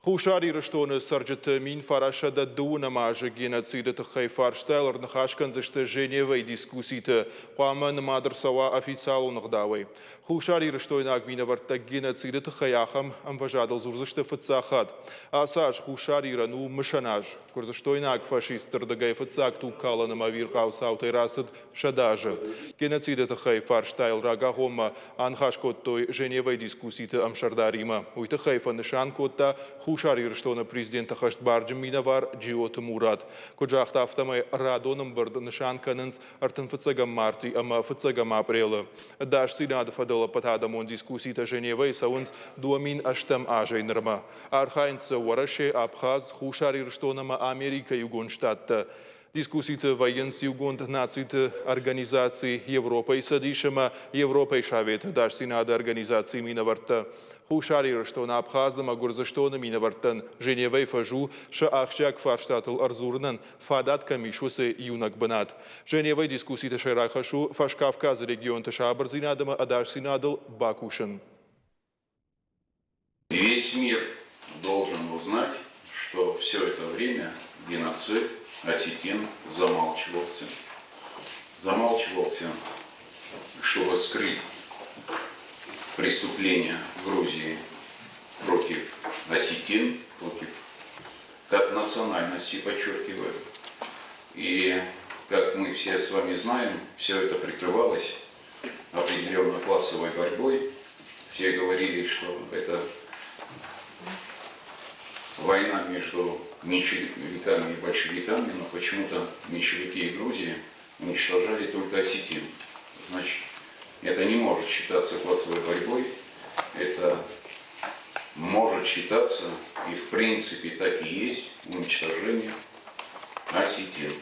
Хуссар Ирыстоны цӕрджыты 1920 азы геноциды тыххӕй фарстайыл ӕрныхас кӕндзысты Женевӕйы дискусситы. Хъуамӕ нымад ӕрцӕуа официалон ӕгъдауӕй. Хуссарирыстойнаг минӕвӕрттӕ геноциды тыххӕй ахӕм ӕмвӕзадыл дзурдзысты фыццаг хатт. Ацы аз Хуссар Ирӕн у мысӕн аз. Гуырдзыстойнаг фашистты рдыгӕй фыццаг тугкалӕн ӕмӕ ӕвирхъау цаутӕй рацыд 100 азы. Геноциды тыххӕй фарстайыл рагагъоммӕ аныхас кодтой Женевӕйы дискусситы ӕмсӕрдаримӕ. Уый тыххӕй фӕнысан кодта Хуссар Ирыстоны президенты ӕххӕстбарджын минӕвар Джиоты Мурат. Куыд загъта, афтӕмӕй радон ӕмбырд нысан кӕнынц 35 марти ӕмӕ фыццӕгӕм апърелы. Ӕдасдзинады фӕдыл ӕппӕтадӕмон дискусситӕ Женевӕйы цӕуынц 2008 азӕй нырмӕ. Архайынц дзы Уӕрӕсе, Абхаз, Хуссар Ирыстон ӕмӕ Америкӕйы Иугонд Штаттӕ. Дискусситы вӕййынц Иугонд Нациты Организаци, Европӕйы Цӕдис ӕмӕ Европӕйы Советы ӕдасдзинады организацийы минӕвӕрттӕ. Хуссар Ирыстон, Абхаз ӕмӕ Гуырдзыстоны минӕвӕрттӕн Женевӕйы фӕз у сӕ ахсджиаг фарстатыл ӕрдзурынӕн фадат кӕм ис, уыцы иунӕг бынат. Женевӕйы дискусситы сӕйраг хӕс у Фӕскавказы регионты сабырдзинад ӕмӕ ӕдасдзинадыл бакусын. Весь мир должен узнать, что все это время геноцид осетин замалчивался. Замалчивался, чтобы скрыть преступления Грузии против осетин, против как национальности, подчеркиваю. И, как мы все с вами знаем, все это прикрывалось определенно классовой борьбой. Все говорили, что это война между меньшевиками и большевиками, но почему-то меньшевики и Грузии уничтожали только осетин. Значит, это не может считаться классовой борьбой, это может считаться, и в принципе так и есть, уничтожение осетин.